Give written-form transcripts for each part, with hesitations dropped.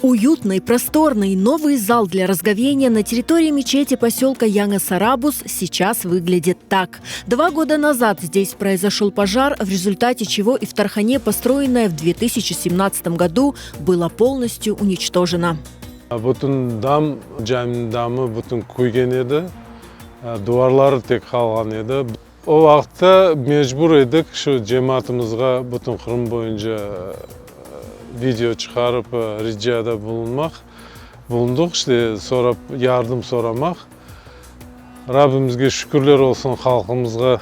Уютный, просторный, новый зал для разговения на территории мечети поселка Яңы-Сарабуз сейчас выглядит так. 2 года назад здесь произошел пожар, в результате чего ифтархане, построенное в 2017 году, было полностью уничтожено. Bütün dam, caminiñ damı bütün küygen edi, duvarları tek qalğan edi. O vaqıtta mecbur edik şu cemaatımızğa bütün Qırım boyunca video çıqarıp ricada bulunmaq, bulundıq, işte sorap, yardım soramaq. Rabbimizge şükürler olsun, halqımızğa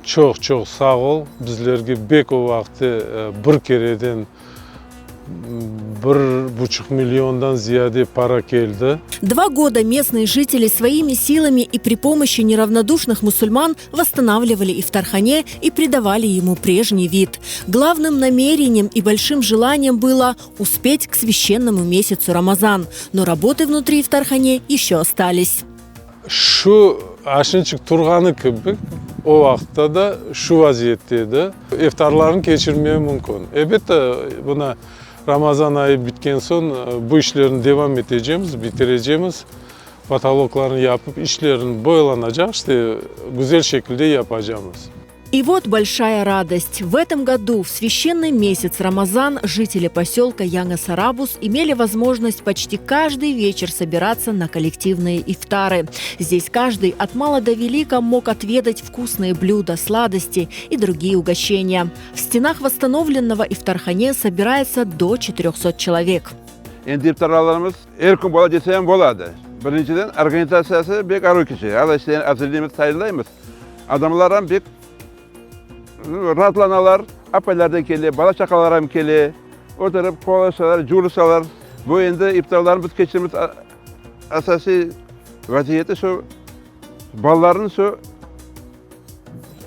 çoq çoq sağ ol, bizlerge bek o vaqıtta bir kereden 1,5 milliondan ziyade para keldi. 2 года местные жители своими силами и при помощи неравнодушных мусульман восстанавливали ифтархане и придавали ему прежний вид. Главным намерением и большим желанием было успеть к священному месяцу Рамазан. Но работы внутри ифтархане еще остались. Şu aşınçıq turğanı kibi o vaqıtta da şu vaziyette edi. İftarlarnı keçirmege mümkün. Elbette, mına Ramazan ayı bitken soñ bu işlerni devam etecekmiz, bitirecekmiz. Potoloklarnı yapıp, işlerin boyalanacaq, işte güzel şekilde yapacaqmız. И вот большая радость. В этом году, в священный месяц Рамазан, жители поселка Яңы-Сарабуз имели возможность почти каждый вечер собираться на коллективные ифтары. Здесь каждый от мала до велика мог отведать вкусные блюда, сладости и другие угощения. В стенах восстановленного ифтархане собирается до 400 человек. Endi iftarlarımız er kün bola desem boladı. Birinciden organizatsiyası bek aru keçe. Al işte azırlaymız, tayinlaymız. Adamlar am bek raatlanalar, apaylar da kele, bala çaqalar am kele. Oturıp qonuşalar, cuvurışalar. Bu endi iftarlarnı biz keçiremiz asasiy vaziyeti şu balalarnıñ şu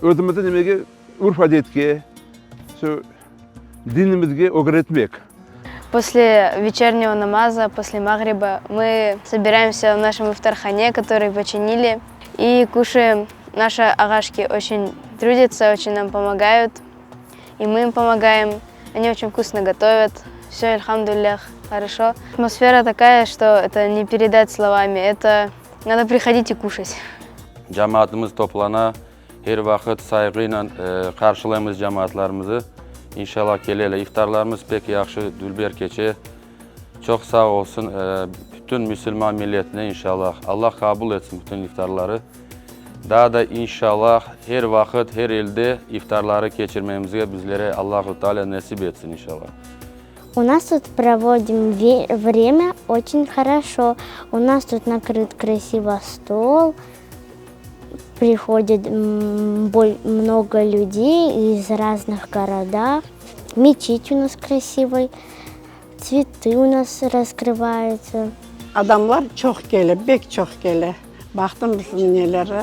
özümizniñ nimege urf adetke, şu dinimizge ögretmek. После вечернего намаза, после магриба, мы собираемся в нашем ифтархане, который починили, и кушаем. Наши агашки очень трудятся, очень нам помогают, и мы им помогаем. Они очень вкусно готовят. Все, альхамдулиллях, хорошо. Атмосфера такая, что это не передать словами. Это надо приходить и кушать. Cemaatımız toplana, er vaqıt sayğıyla qarşılaymız cemaatlarımıznı. İnşallah keleler. İftarlarımız pek yahşı, dülber keçe. Çoq sağ olsun bütün musulman milletine inşallah. Allah qabul etsin bütün iftarları. Daa da inşallah er vaqıt, er elde iftarları keçirmemizge bizlere Allahu Teala nasip etsin inşallah. У нас тут проводим время очень хорошо. У нас тут накрыт красиво стол. Приходит много людей из разных городов. Мечеть у нас красивый. Цветы у нас раскрываются. Adamlar çoq kele, bek çoq kele. Baqtım bizim neleri,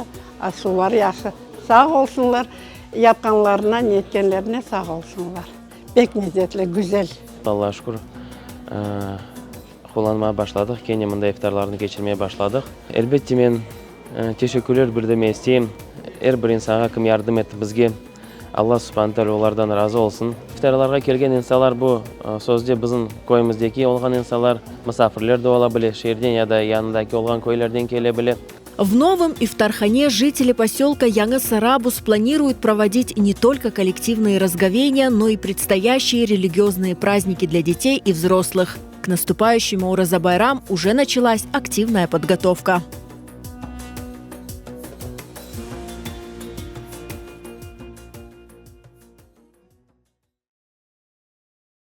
suvlar yahşı. Sağ olsunlar, yapqanlarına, netkenlerine sağ olsunlar. Bek lezetli, güzel. Allağa şükür, qullanmağa başladıq, kene mında iftarlarnı keçirmege başladıq. Elbette men teşekkürler bildirmege isteyim. Er bir insanğa kim yardım etti bizge, Allah subhane teala olardan razı olsun. İftarlarğa kelgen insanlar bu sözde bizim köyümüzdeki olğan insanlar, musafirler de ola bile, şeerden ya da yanındaki olğan köylerden kele bile. В новом ифтархане жители поселка Яңы-Сарабуз планируют проводить не только коллективные разговения, но и предстоящие религиозные праздники для детей и взрослых. К наступающему Ораза-Байрам уже началась активная подготовка.